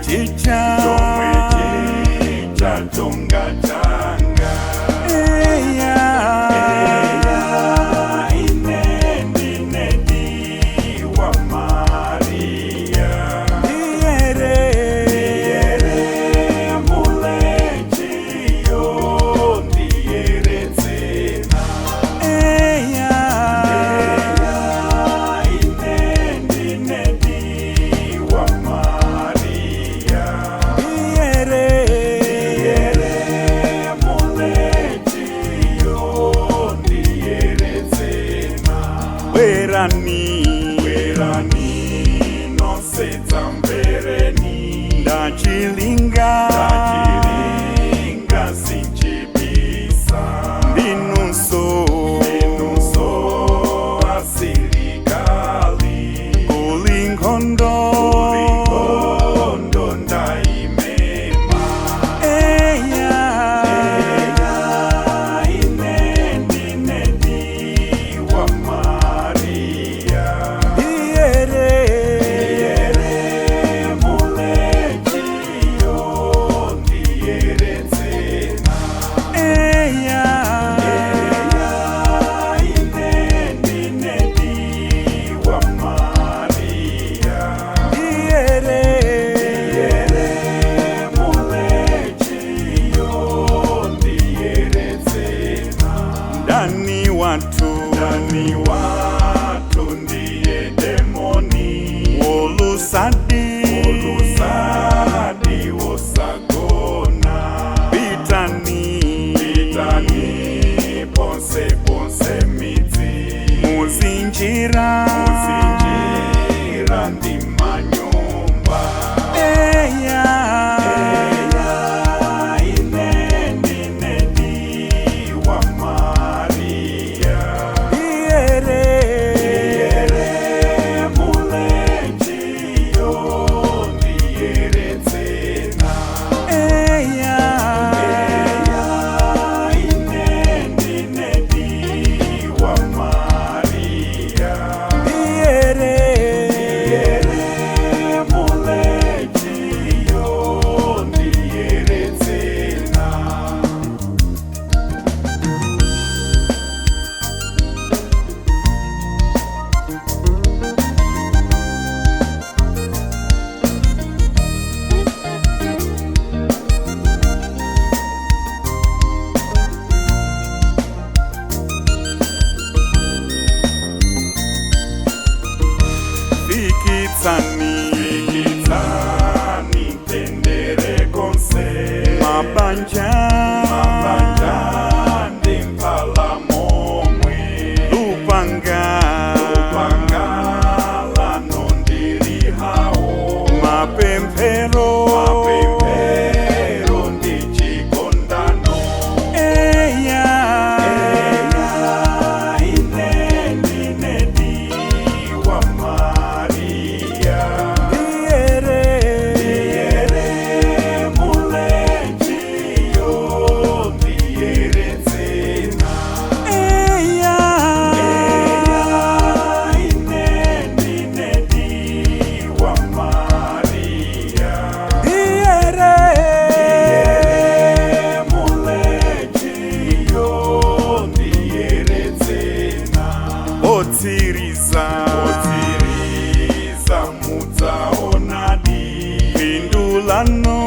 chicha Chomwe chicha chonga changa. Eya. Eya, ine ndine diwa Maria. Iyere. Iyere mulejiyo ndiyeretsena. Eya. Eya, ine ndine diwa Maria. Iyere. Iyere mulejiyo ndiyeretsena. Bwerani. Bwerani nosetsa mvereni. Ndachilinga. Ndachilinga sinchibisa. Ndinunso. Ndinunso asilikali. Kulinkhondo. Kulinkhondo ndayimema. Eya. Eya, ine ndine diwa Maria. Iyere. Iyere mulejiyo ndiyeretsena. Eya. Eya, ine ndine diwa Maria. Iyere. Iyere mulejiyo ndiyeretsena. Ndani watu. Ndani watu ndiye demoni. Wolusadi. Olusadi wosagona. Pitani. Pitani ponse ponse midzi. Muzinjira. Muzinjira ndi manyumba. Eya. Eya, ine ndine diwa Maria. Iyere. Iyere mulejiyo ndiyeretsena. Eya. Eya, ine ndine diwa Maria. Iyere. Iyere mulejiyo ndiyeretsena. Fikitsani. Fikitsani tendere konse. Mabanja. Mabanja ndi mphala momwe. Lupanga. Lupanga lano ndili hawo. Mapemphero. Mapemphero ndi chikondano. Eya. Eya, ine ndine diwa Maria. Iyere. Iyere mulejiyo ndiyeretsena. Eya. Eya, ine ndine diwa Maria. Iyere. Iyere mulejiyo ndiyeretsena. Otsiriza. Otsiriza mudzaonadi. Pindulano.